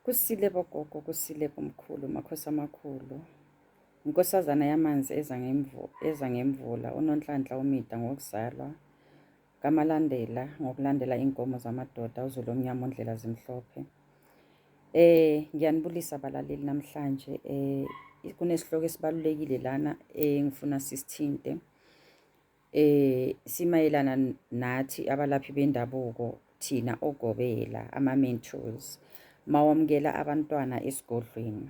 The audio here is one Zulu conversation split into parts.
Kusile bogogo, kusile bomkhulu, makhosi amakhulu. Inkosazana yamanzi eza eza ngemvula, uNonhlanhla uMida ngokuzalwa, kaMalandela ngokulandela inkomo zamadoda, uZulu omnyama ondlela zimhlophe. Ngiyanibulisa balaleli namhlanje. Kunesihloko esibalulekile lana engifuna sisithinte. Simayelana nathi abalaphi bendabuko, thina ogobela, ama-mentors, mawamukela abantwana esigodlweni.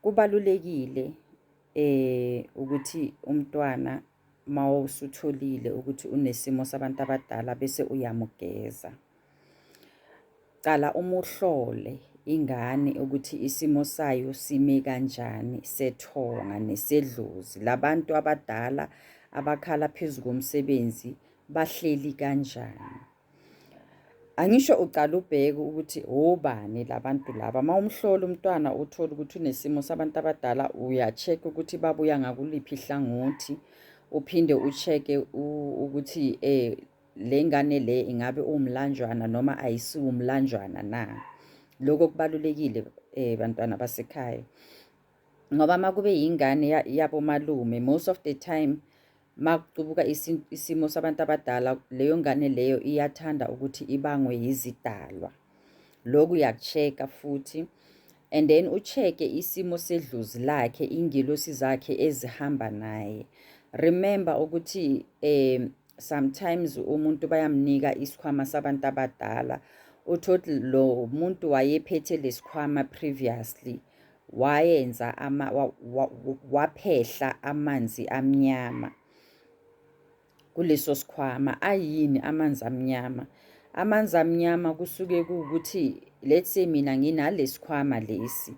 Kubalulekile ukuthi umntwana mawusutholile ukuthi unesimo sabantu abadala bese uyamugeza. Cala umuhlole ingane ukuthi isimo sayo sime kanjani sethonga nesedlozi. Labantu abadala abakhala phezu komsebenzi bahleli kanjani. Angisho ucala ubheke ukuthi obani labantu laba. Uma umhlola umntwana uthole ukuthi unesimo sabantu abadala, uya-check ukuthi babuya ngakuliphi ihlangothi, uphinde u-check-e ukuthi le ngane le ingabe uwumlanjwana noma ayisiwumlanjwana na. Lokho kubalulekile bantwana basekhaya. Ngoba uma kube yingane yabomalume, most of the time makucubuka isimo sabantu abadala, leyo ngane leyo iyathanda ukuthi ibangwe yizidalwa. Lokhu uyaku-check-a futhi and then u-check-e isimo sedlozi lakhe, ingelosi zakhe ezihamba naye. Remember ukuthi sometimes umuntu bayamnika isikhwama sabantu abadala, uthole lo muntu wayephethe lesikhwama previously, wayenza ama waphehla amanzi amnyama kuleso sikhwama. Ayini amanzi amnyama? Amanzi amnyama kusuke kuwukuthi, let's say mina nginalesikhwama lesi,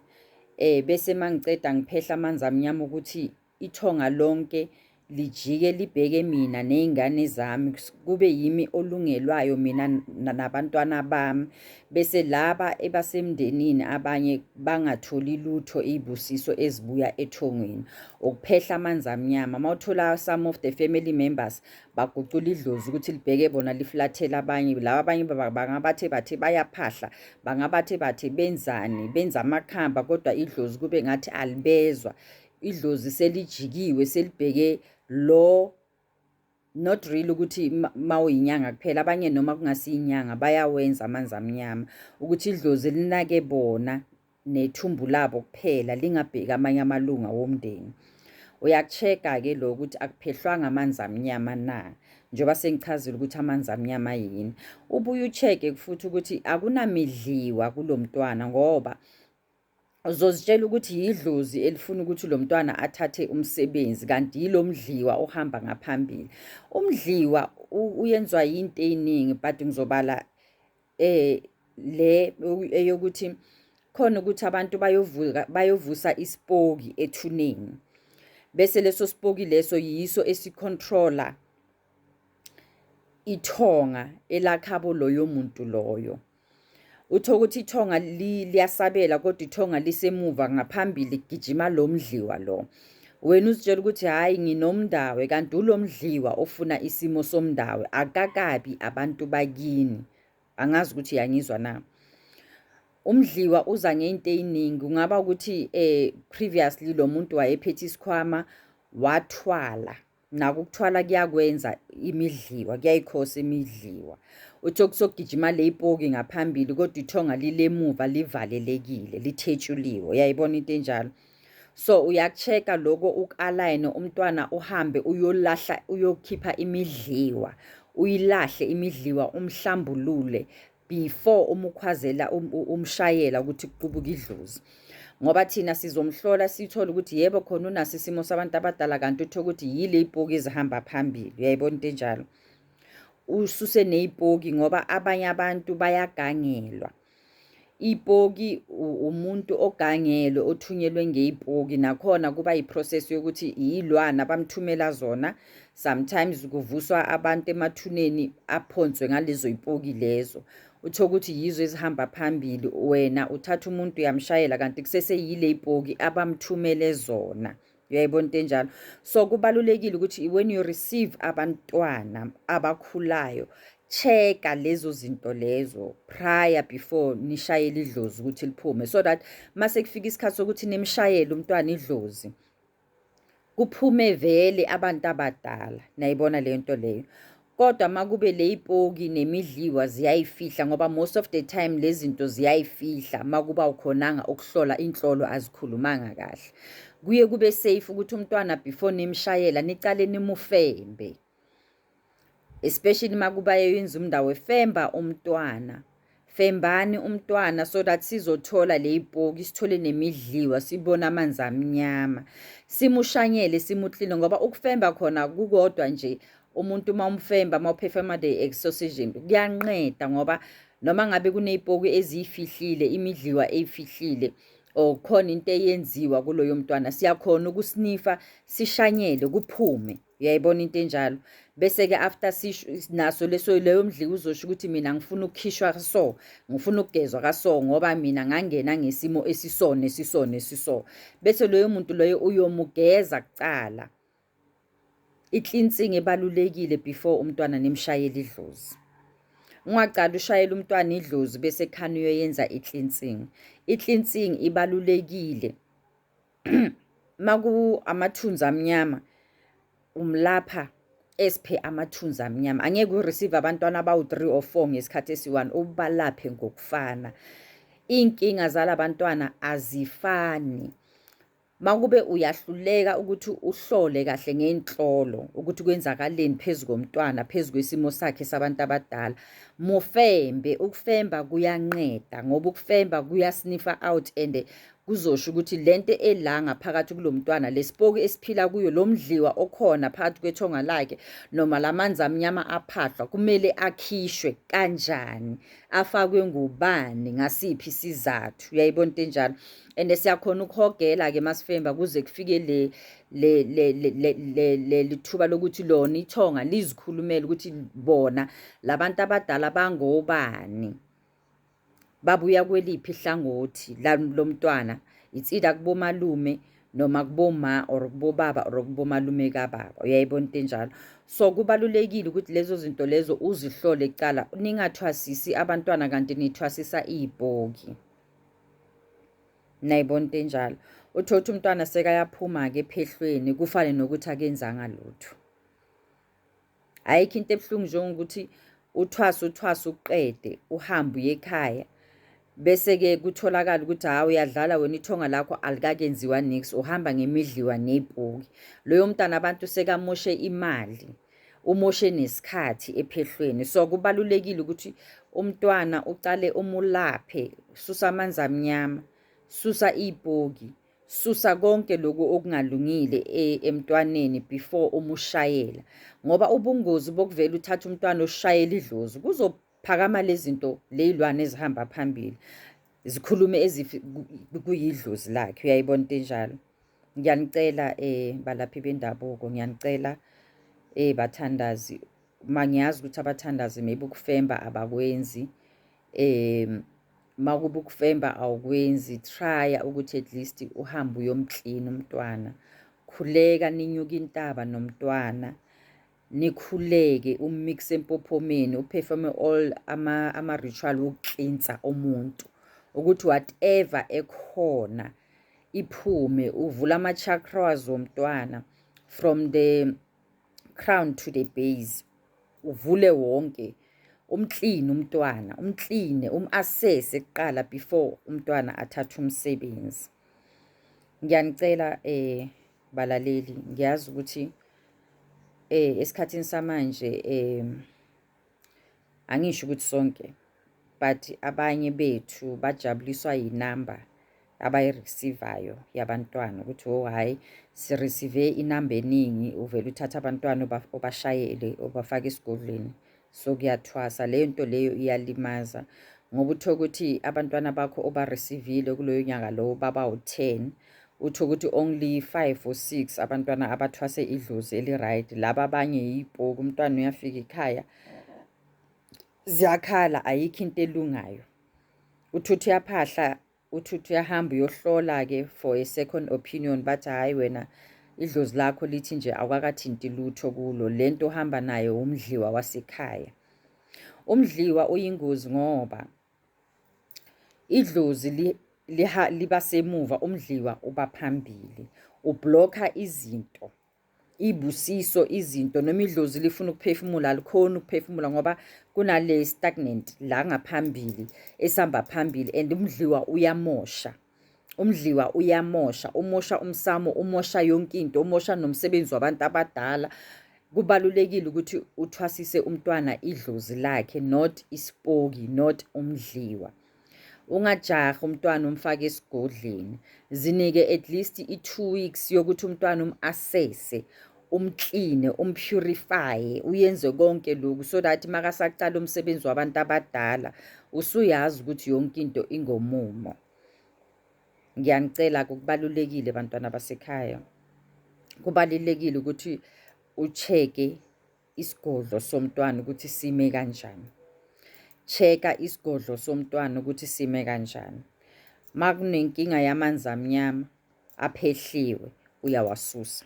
bese mangiceda ngiphehla amanzi amnyama ukuthi ithonga lonke lijike libheke mina ney'ngane zami, kube yimi olungelwayo mina nabantwana bami, bese laba ebasemndenini abanye bangatholi lutho, iy'busiso ezibuya ethongweni. Ukuphehla amanzi amnyama, uma uthola some of the family members bagucula idlozi ukuthi libheke bona, lifulathele abanye. Laba abanye bangabathe bathe bayaphahla, bangabathe bathe benzani, benza amakhamba, kodwa idlozi kube ngathi alibezwa. Idlozi selijikiwe, selibheke lo. Not really ukuthi mawuyinyanga kuphela, abanye noma kungasiyinyanga bayawenza amanzi amnyama ukuthi idlozi linake bona nethumbu labo kuphela, lingabheki amanye amalunga womndeni. Uyaku-check-a-ke lo ukuthi akuphehlwanga amanzi amnyama na, njengoba sengichazile ukuthi amanzi amnyama yini. Ubuye u-check-e futhi ukuthi akunamidliwa kulo mntwana, ngoba uzozitshela ukuthi yidlozi elifuna ukuthi lo mntwana athathe umsebenzi, kanti yilo mdliwa ohamba ngaphambili. Umdliwa uyenzwa yinto ey'ningi, but ngizobala le eyokuthi khona ukuthi abantu bayovuka, bayovusa isipoki ethuneni, bese leso sipoki leso yiso esi-control-a ithonga elakhabo loyo muntu loyo. Uthola ukuthi ithonga liyasabela, kodwa ithonga lisemuva, ngaphambili gijima lo mdliwa lo. Wena uzitshela ukuthi hhayi, nginomndawe, kanti ulo mdliwa ofuna isimo somndawe, akakabi abantu bakini. Angazi ukuthi uyangizwa na. Umdliwa uza ngey'nto ey'ningi. Kungaba ukuthi previously lo muntu wayephethe isikhwama, wathwala. Nako ukuthwala kuyakwenza imidliwa, kuyayikhosa imidliwa. Uthi kusogijima le ipoki ngaphambili, kodwa ithonga lilemuva, livalelekile, lithetshuliwe. Uyayibona into enjalo? So uyaku-check-a loko, uku-align umntwana, uhambe uyolahla, uyokhipha imidliwa, uyilahle imidliwa, umhlambulule before umukhwazela, umshayela ukuthi kuqubuka idlozi. Ngoba thina sizomhlola, sithole ukuthi yebo, khona unaso isimo sabantu abadala, kanti uthole ukuthi yile ipoki ezihamba phambili. Uyayibona into enjalo? Ususe neyipoki, ngoba abanye abantu bayagangelwa. Ipoki, umuntu ogangelwe, othunyelwe ngeyipoki, nakhona kuba yi-process yokuthi yilwana abamthumela zona. Sometimes kuvuswa abantu emathuneni, aphonswe ngalezo yipoki lezo, uthole ukuthi yizo ezihamba phambili. Wena uthatha umuntu uyamshayela, kanti kuseseyile ipoki abamthumele zona. Uyayibona into enjalo? So kubalulekile ukuthi when you receive abantwana abakhulayo, Check-a lezo zinto lezo prior before nishayele idlozi ukuthi liphume, so that mase kufika isikhathi sokuthi nimshayele umntwana idlozi, kuphume vele abantu abadala. Nayibona leyo nto leyo. Kodwa makube leyipoki nemidliwa ziyayifihla, ngoba most of the time lezi zinto ziyayifihla, makuba ukhonanga ukuhlola inhlolo azikhulumanga kahle. Kuye kube safe ukuthi umntwana before nimshayela nicale nimufembe, especially makuba yenza umndawo efemba umntwana. Fembani umntwana so that sizothola leyipoki, sithole nemidliwa, sibone amanzi amnyama, simushanyele, simukline, ngoba ukufemba khona kukodwa nje, umuntu uma umfemba, uma uphefema the exorcism, kuyanqeda, ngoba noma ngabe kuneyipoki eziyifihlile, imidliwa eyifihlile, or khona into eyenziwa kuloyo mntwana, siyakhona ukusnifa, sishanyele, kuphume. Uyayibona into enjalo? Bese-ke after sisho naso leso, leyo mdliwa uzosho ukuthi mina ngifuna ukukhishwa so, ngifuna ukugezwa kaso, ngoba mina ngangena ngesimo esiso nesiso nesiso. Bese loyo muntu loyo uyomugeza kucala. I-cleansing ebalulekile before umntwana nimshayele idlozi. Ungacali ushayele umntwana idlozi bese khani uyoyenza i-cleansing. I-cleansing ibalulekile. Maku amathunzi amnyama, umlapha esiphe amathunzi amnyama. Angeke ureceive abantwana abawu-3 or 4 ngesikhathi esi-1 ubalaphe ngokufana. Iy'nkinga zalabantwana azifani. Makube uyahluleka ukuthi uhlole kahle ngenhlolo ukuthi kwenzakaleni phezu komntwana, phezu kwesimo sakhe sabantu abadala, mufembe. Ukufemba kuyanqeda, ngoba ukufemba kuyasnifa out and kuzosho ukuthi lento ela ngaphakathi kulo mntwana, lesipoki esiphila kuyo, lo mdliwa okhona phakathi kwethonga lakhe, noma lamanzi amnyama aphahlwa, kumele akhishwe kanjani, afakwe ngubani, ngasiphi isizathu. Uyayibona into enjalo? And siyakhona ukuhogela-ke masifemba kuze kufike le lithuba lokuthi lona ithonga lizikhulumele ukuthi bona labantu abadala bangobani, babuya kweliphi ihlangothi lomntwana. It's either kubomalume noma kuboma or kubobaba or kubomalume kababa. Uyayibona into enjalo? So kubalulekile ukuthi lezo zinto lezo uzihlole kucala, ningathwasisi abantwana kanti nithwasisa iy'poki. Nayibona into enjalo? Uthole ukuthi umntwana sekayaphuma-ke ephehlweni, kufane nokuthi akenzanga lutho. Ayikho into ebuhlungu njengokuthi uthwase, uthwase, uqede, uhambe uye ekhaya, bese-ke kutholakala ukuthi hawu, uyadlala wena, ithonga lakho alikakenziwa nix, uhamba ngemidliwa ney'poki. Loyo mntana abantu sekamoshe imali, umoshe nesikhathi ephehlweni. So kubalulekile ukuthi umntwana ucale umulaphe, susa amanzi amnyama, susa iy'poki, susa konke lokhu okungalungile emntwaneni before umushayela, ngoba ubungozi bokuvela uthatha umntwana oshayela idlozi, kuzophakama lezi zinto, ley'lwane ezihamba phambili, zikhulume kuyidlozi lakhe. Uyayibona into enjalo? Ngiyanicela balaphi bendabuko, ngiyanicela bathandazi. Ma ngiyazi ukuthi abathandazi maybe ukufemba abakwenzi. Makuba ukufemba awukwenzi, try ukuthi at least uhambe uyomklina umntwana. Khuleka, ninyuke intaba nomntwana, nikhuleke, umix empophomeni, uperforme all ama ritual wokuklinsa umuntu ukuthi whatever ekhona iphume. Uvula ama-chakras womntwana from the crown to the base, uvule wonke, umkline umntwana, umkline, um-assesse kuqala before umntwana athathe umsebenzi. Ngiyanicela balaleli, ngiyazi ukuthi esikhathini samanje, angisho ukuthi sonke, but abanye bethu bajabuliswa yinamba abayireceivayo yabantwana, ukuthi oh hayi, sireceive inamba eningi, uvele uthatha abantwana obashayele, obafake esigodlweni. So kuyathwasa, leyo nto leyo iyalimaza, ngoba uthola ukuthi abantwana bakho obareceivile kuloyo nyaka lowo baba u-10, utho ukuthi only 5 or 6 abantwana abathwase idlozi eli-right, laba abanye yipoki. Umntwana uyafika ekhaya, ziyakhala, ayikho into elungayo. Uthi uyaphahla, uthi uyahamba uyohlola-ke for a second opinion, bathi hhayi, wena idlozi lakho lithi nje awukakathinti lutho kulo, lento ohamba nayo umdliwa wasekhaya. Umdliwa uyingozi ngoba idlozi liba semuva, umdliwa uba phambili. Ublokha izinto, iy'busiso, izinto noma idlozi lifuna ukuphefumula alikhoni ukuphefumula ngoba kunale stagnant la ngaphambili esihamba phambili and umdliwa uyamosha. Umdliwa uyamosha, umosha umsamo, umosha yonke into, umosha nomsebenzi wabantu abadala. Kubalulekile ukuthi uthwasise umntwana idlozi lakhe, not isipoki, not umdliwa. Ungajahi umntwana umfake esigodleni. Zinike at least i-2 weeks yokuthi umntwana um-assesse, umkline, umpurifye, uyenze konke lokhu so that makasaqala umsebenzi wabantu abadala usuyazi ukuthi yonke into ingomumo. Ngiyanicela kubalulekile bantwana basekhaya. Kubalulekile ukuthi ucheck-e isigodlo somntwana ukuthi sime kanjani. Check-a isigodlo somntwana ukuthi sime kanjani. Makunenkinga yamanzi amnyama aphehliwe uyawasusa.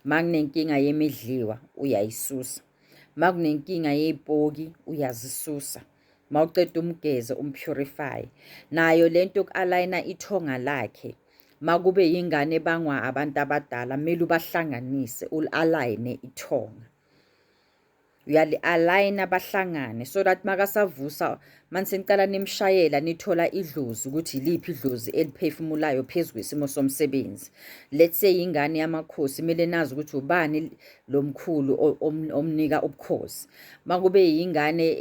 Makunenkinga yemidliwa uyayisusa. Makunenkinga yey'poki uyazisusa. Mawuceda umgeze umpurify. Nayo lento yoku-align-a ithonga lakhe makube yingane ebangwa abantu abadala kumele ubahlanganise uli-align-e ithonga. Uyali-align-a bahlangane so that makasavusa maniseniqala nimshayela nithola idlozi ukuthi iliphi idlozi eliphefumulayo phezu kwesimo somsebenzi. Let's say ingane yamakhosi kumele nazi ukuthi ubani lo mkhulu omnika ubukhosi. Makube yingane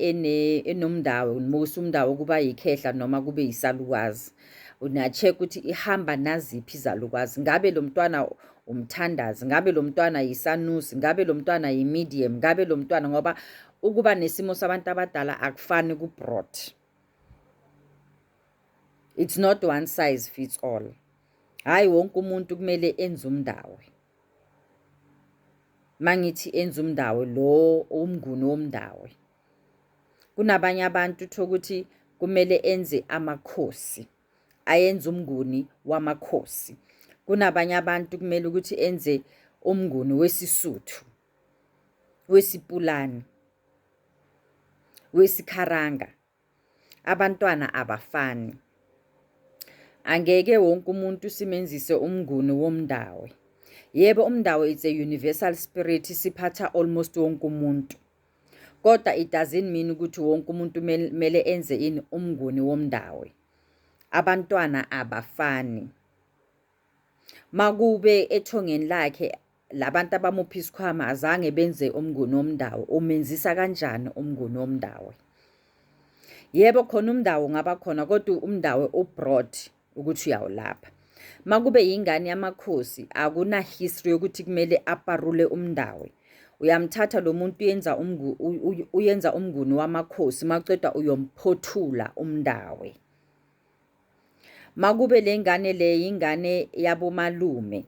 enomndawo, musa umndawo kuba yikhehla noma kube yisalukazi. Una-check ukuthi ihamba naziphi izalukazi. Ngabe lo mntwana umthandazi, ngabe lo mntwana yisanusi, ngabe lo mntwana yi-medium, ngabe lo mntwana, ngoba ukuba nesimo sabantu abadala akufani ku-broad. It's not one size fits all. Hhayi wonke umuntu kumele enze umndawo. Mangithi enze umndawo lo umnguni womndawo. Kunabanye abantu uthola ukuthi kumele enze amakhosi, ayenze umnguni wamakhosi. Kunabanye abantu kumele ukuthi enze umnguni wesiSuthu, wesiPulani, wesikharanga. Abantwana abafani. Angeke wonke umuntu simenzise umnguni womndawo. Yebo, umndawo it's a universal spirit, siphatha almost wonke umuntu. Kodwa it doesn't mean ukuthi wonke umuntu kumele enze ini umnguni womndawo. Abantwana abafani. Makube ethongeni lakhe labantu abamupha isikhwama azange benze umnguni womndawo, umenzisa kanjani umnguni womndawo? Yebo khona umndawo ungaba khona kodwa umndawo u-broad ukuthi uyawulapha. Makube yingane yamakhosi akuna history yokuthi kumele aparule umndawo. Uyamthatha lo muntu uyenza umnguni wamakhosi, maqeda uyomphothula umndawe. Makube le ngane le ingane yabomalume,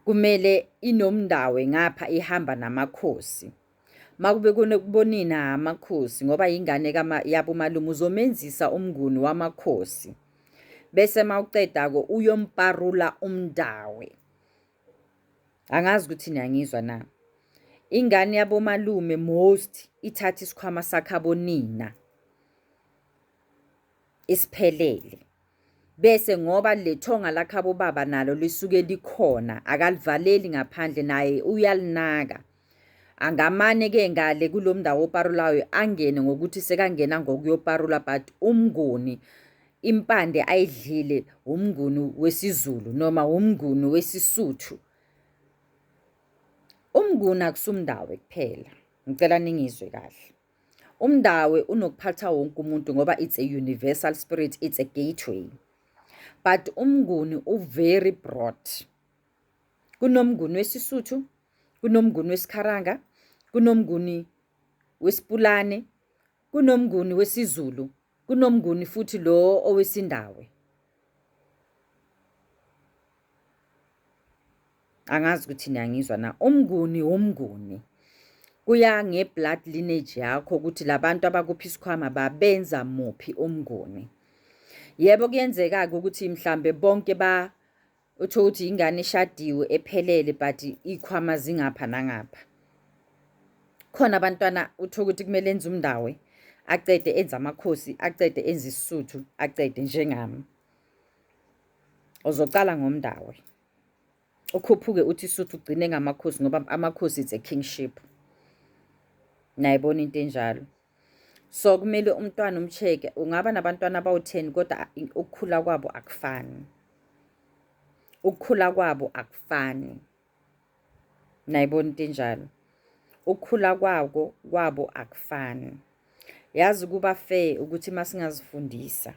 kumele inomndawe ngapha ihamba namakhosi. Makube kubonina amakhosi ngoba ingane yabomalume uzomenzisa umnguni wamakhosi. Bese mawuceda-ko uyomparula umndawe. Angazi ukuthi niyangizwa na. Ingane yabomalume most ithatha isikhwama sakhabonina isiphelele. Bese ngoba le thonga lakhabo baba nalo lisuke likhona, akalivaleli ngaphandle naye uyalinaka. Angamane ke ngale kulo mndawo oparulayo angene ngokuthi sekangena ngokuyoparula, but umnguni impande ayidlile umnguni wesiZulu noma umnguni wesiSuthu. Umnguni akusumndawe kuphela. Ngicela ningizwe kahle. Umndawe unokuphatha wonke umuntu ngoba it's a universal spirit, it's a gateway. But umnguni u-very broad. Kunomnguni wesiSuthu, kunomnguni wesikharanga, kunomnguni wesiPulane, kunomnguni wesiZulu, kunomnguni futhi lo owesindawe. Angazi ukuthi niyangizwa na. Umnguni womnguni kuya nge-blood lineage yakho ukuthi labantu abakuphi isikhwama babenza muphi umnguni. Yebo kuyenzeka-ke ukuthi mhlambe bonke ba uthole ukuthi ingane ishadiwe ephelele but ikhwama zingapha nangapha. Khona abantwana uthole ukuthi kumele enze umndawe, acede enze amakhosi, acede enze isiSuthu, acede njengami. Uzocala ngomndawe. Ukhuphuke uthi isuthu ugcine ngamakhosi ngoba amakhosi it's a kingship. Nayibona into enjalo. So kumele umntwana umcheck-e. Ungaba nabantwana abawu-10 kodwa ukukhula kwabo akufani. Ukukhula kwabo akufani. Nayibona into enjalo. Ukukhula kwako kwabo akufani. Yazi kuba fair ukuthi masingazifundisa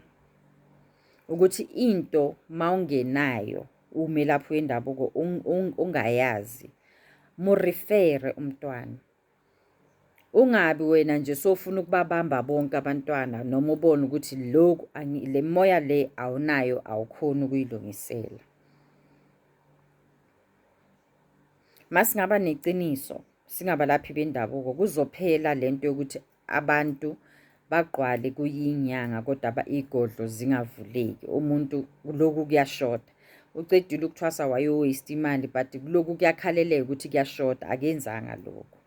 ukuthi into mawungenayo umelaphi wendabuko ungayazi murifere umntwana. Ungabi wena nje sofuna ukubabamba bonke abantwana noma ubone ukuthi lokhu le moya le awunayo awukhoni ukuyilungisela. Masingaba neqiniso singabalaphi bendabuko kuzophela lento yokuthi abantu bagqwale kuyinyanga kodwa iy'godlo zingavuleki. Umuntu kuloku kuyashoda. Ucedile ukuthwasa wayo-waste imali but kuloku kuyakhaleleka ukuthi kuyashoda, akenzanga lokho.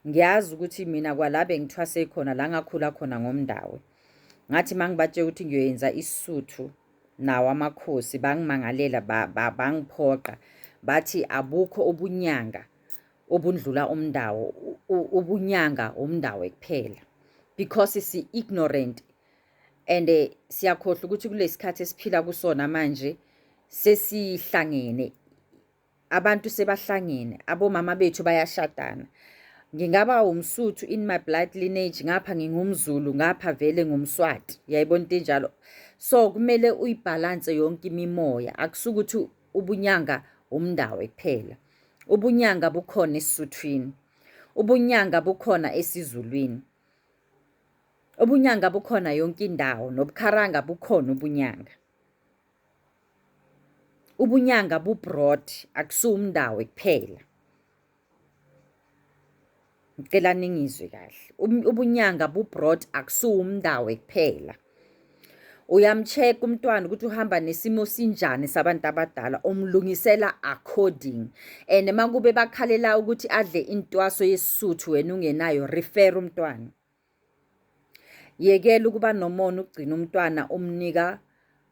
Ngiyazi ukuthi mina kwala bengithwase khona la ngakhula khona ngomndawe. Ngathi uma ngibatshela ukuthi ngiyoyenza isiSuthu nawo amakhosi bangimangalela bangiphoqa bathi abukho ubunyanga obundlula umndawo, ubunyanga umndawo kuphela because si-ignorant and siyakhohlwa ukuthi kulesikhathi esiphila kusona manje sesihlangene abantu sebahlangene abomama bethu bayashadana. Ngingaba umSuthu in my blood lineage, ngapha ngingumZulu, ngapha vele ngumSwati. Uyayibona into enjalo. So kumele uyibhalanse yonke imimoya. Akusukuthi ubunyanga umndawo kuphela. Ubunyanga bukhona esiSuthwini. Ubunyanga bukhona esiZulwini. Ubunyanga bukhona yonke indawo, nobukharanga bukhona ubunyanga. Ubunyanga bu-broad, akusiwo umndawo kuphela. Ngicela ningizwe kahle. Ubunyanga bu-broad, akusiwo umndawo kuphela. Uyam-check umntwana ukuthi uhamba nesimo sinjani sabantu abadala, umlungisela according. And makube bakhalela ukuthi adle intwaso yesiSuthu wena ungenayo, refer umntwana. Yekela ukuba nomona ugcina umntwana umnika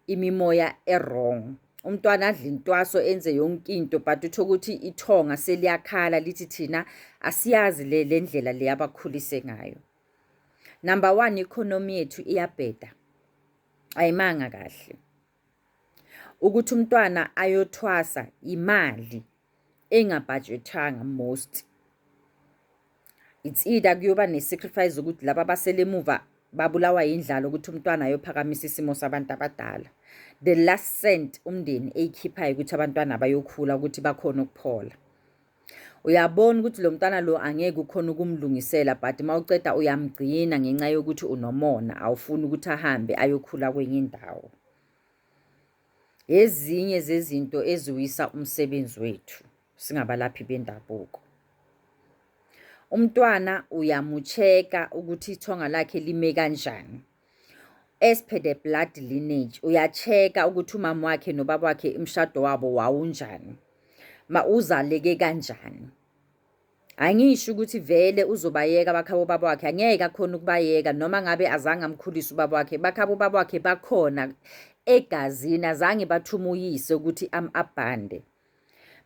imimoya e-wrong. Umntwana adle intwaso enze yonke into but uthole ukuthi ithonga seliyakhala lithi thina asiyazi le ndlela le abakhulise ngayo. Number one, economy yethu iyabheda. Ayimanga kahle. Ukuthi umntwana ayothwasa imali engabhajethanga most. It's either kuyoba ne-sacrifice ukuthi laba abasele emuva babulawa yindlala ukuthi umntwana ayophakamisa isimo sabantu abadala. The last cent umndeni eyikhiphayo ukuthi abantwana bayokhula ukuthi bakhone ukuphola. Uyabona ukuthi lo mntwana lo angeke ukhone ukumlungisela but mawuceda uyamgcina ngenxa yokuthi unomona, awufuni ukuthi ahambe ayokhula kwenye indawo. Ezinye zezinto eziwisa umsebenzi wethu singabalaphi bendabuko. Umntwana uyamu-check-a ukuthi ithonga lakhe lime kanjani. As per the blood lineage, uya-check-a ukuthi umama wakhe nobaba wakhe umshado wabo wawunjani. Ma uzaleke kanjani. Angisho ukuthi vele uzobayeka bakhabo baba wakhe, angeke akhona ukubayeka noma ngabe azange amkhulise ubaba wakhe. Bakhabo baba wakhe bakhona egazini, azange bathume uyise ukuthi abhande.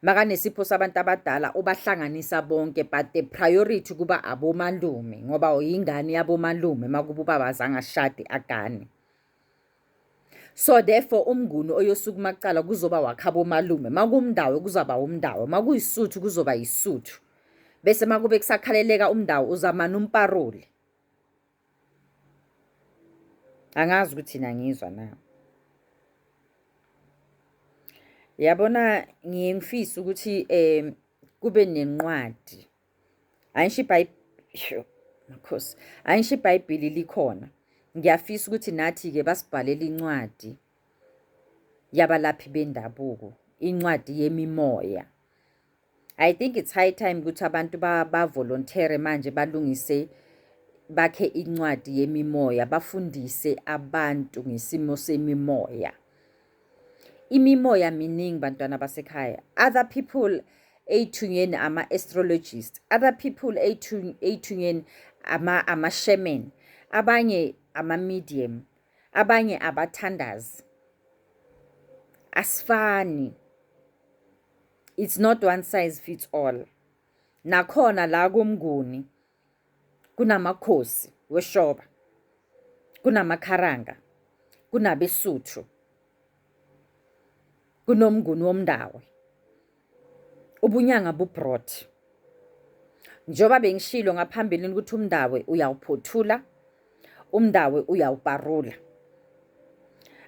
Makanesipho sabantu abadala ubahlanganisa bonke but the priority kuba abomalume ngoba uyingane yabomalume makuba ubaba azange ashade agane. So therefore umnguni oyosukuma kuqala kuzoba wakhabo malume, makumndawo kuzaba umndawo, makuyisuthu kuzoba yisuthu. Bese makube kusakhaleleka umndawo uzamana umparoli. Angazi ukuthi nangizwa na. Yabona ngiye ngifise ukuthi kube nenqwadi. Angisho iBhayibheli, makhosi. Angisho iBhayibheli likhona. Ngiyafisa ukuthi nathi-ke basibhalele incwadi yabalaphi bendabuko, incwadi yemimoya. I think it's high time ukuthi abantu ba-volunteer manje balungise bakhe incwadi yemimoya, bafundise abantu ngesimo semimoya. Imimoya miningi bantwana basekhaya. Other people Ey'thunyweni ama-astrologist, other people ey'thunyweni ama-shaman, abanye ama-medium, abanye abathandazi. Asifani. It's not one size fits all. Nakhona la koMnguni kunamakhosi weshoba, kunamakharanga, kunabeSuthu, kunoMnguni womndawe. Ubunyanga bu-broad. Njengoba bengishilo ngaphambilini ukuthi umndawe uyawuphothula, umndawe uyawuparula.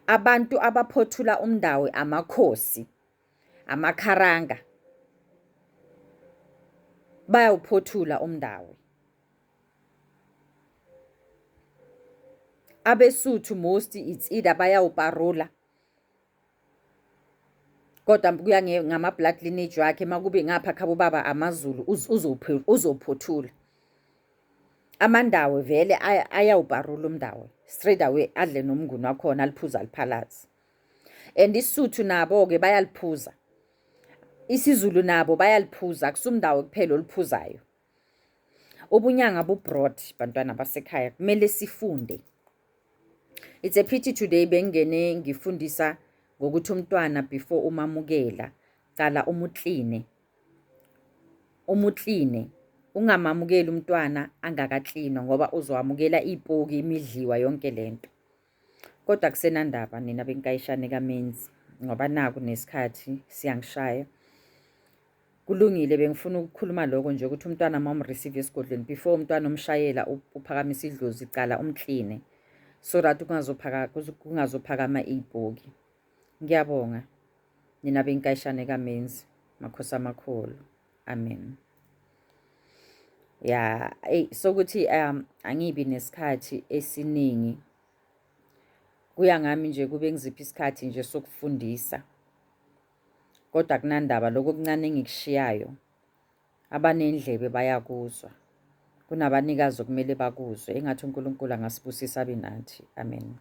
Abantu abaphothula umndawe amakhosi, amakharanga. Bayawuphothula umndawe. AbeSuthu most it's either bayawuparula kodwa kuya ngama-blood lineage wakhe makube ngapha khabo baba amaZulu uzophothula. AmaNdawe vele ayawuparula umndawe straight away adle nomnguni wakhona aliphuze aliphalaze. And isiSuthu nabo-ke bayaliphuza. IsiZulu nabo bayaliphuza akusumndawo kuphela oluphuzayo. Ubunyanga bu-broad bantwana basekhaya kumele sifunde. It's a pity today bengingene ngifundisa ngokuthi umntwana before umamukela cala umukline. Umukline ungamamukeli umntwana angakaklinwa ngoba uzowamukela ipoki imidliwa yonke lento. Kodwa akusenandaba nina benkayishane kaMenzi ngoba naku nesikhathi siyangishaya. Kulungile bengifuna ukukhuluma lokho nje ukuthi umntwana uma umreceive esigodlweni before umntwana umshayela uphakamisa idlozi cala umkline so that kungazophakama iy'poki. Ngiyabonga nina benkayishane kaMenzi, makhosi amakhulu. Amen. Ya, eyi sokuthi angibi nesikhathi esiningi. Kuya ngami nje kube ngiziphi isikhathi nje sokufundisa. Kodwa akunandaba lokho okuncane engikushiyayo abanendlebe bayakuzwa. Kunabanikazi okumele bakuzwe. Engathi uNkulunkulu angasibusisa abe nathi. Amen.